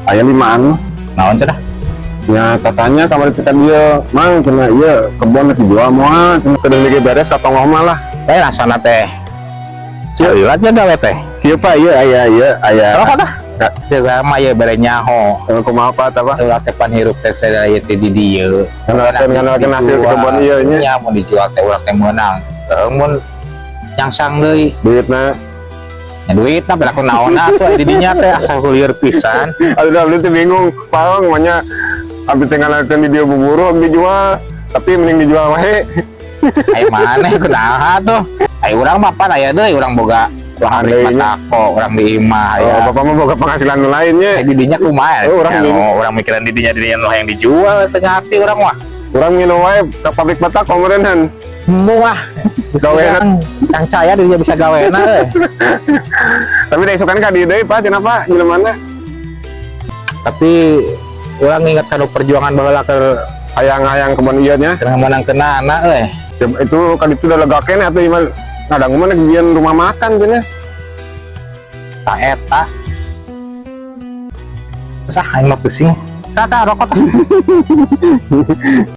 Aya limaan. Naon cenah? Ya katanya kamar kita dia, "Mang," cenah, "ieu kebon rek dijual moal?" cenah. Kudu lagi beres ka tonggoh mah lah. Eh, rasana teh. Sieu aja gawe teh. Siapa ieu aya ieu aya. Rokok tah. Ceuk mah ieu bere nyaho. Eh, kumaha, Pak, apa? Ulah teh pan hirup teh saya ieu teh di dieu. Ngandalkeun ngandalkeun hasil ke kebon ieu nya. Nya mun dijual teh urang teh meunang. Mun nyangsang deui. Duitna. Ya duitna beraku naon atuh di dinya teh, asa lieur pisan. Aduh, abdi teh bingung, Pak, manya abdi teh ngandalkeun di dieu buburu abdi jual, tapi mending dijual wae. Ai maneh kunaha tuh? Ai urang mah pan aya deui, urang boga lahan pabrik deui nya. Batako urang di imah Oh, ya. Bapak mah boga penghasilan nu lainnya. Di dinya kumaha? Oh, urang Ya, bingung. oh, urang mikiran di dinya dinya nu hayang dijual teu ngarti urang mah. Urang nginum wae ke pabrik batako meureunhan. Wah, Gawena. Yang saya dia bisa gawena euy. Tapi da isukan ka dieu deui, Pak, cenah, Pak, jelema. Tapi urang nginget kanu perjuangan baheula keur Hayang-hayang kebon ieu nya. Keur menang kena anak euy. Ya, itu kan itu udah lega keneh atuh ieu ngadangu mah bieu rumah makan cenah. Ta eta. Terus ah, aing mah pusing. Tah, rokok tah.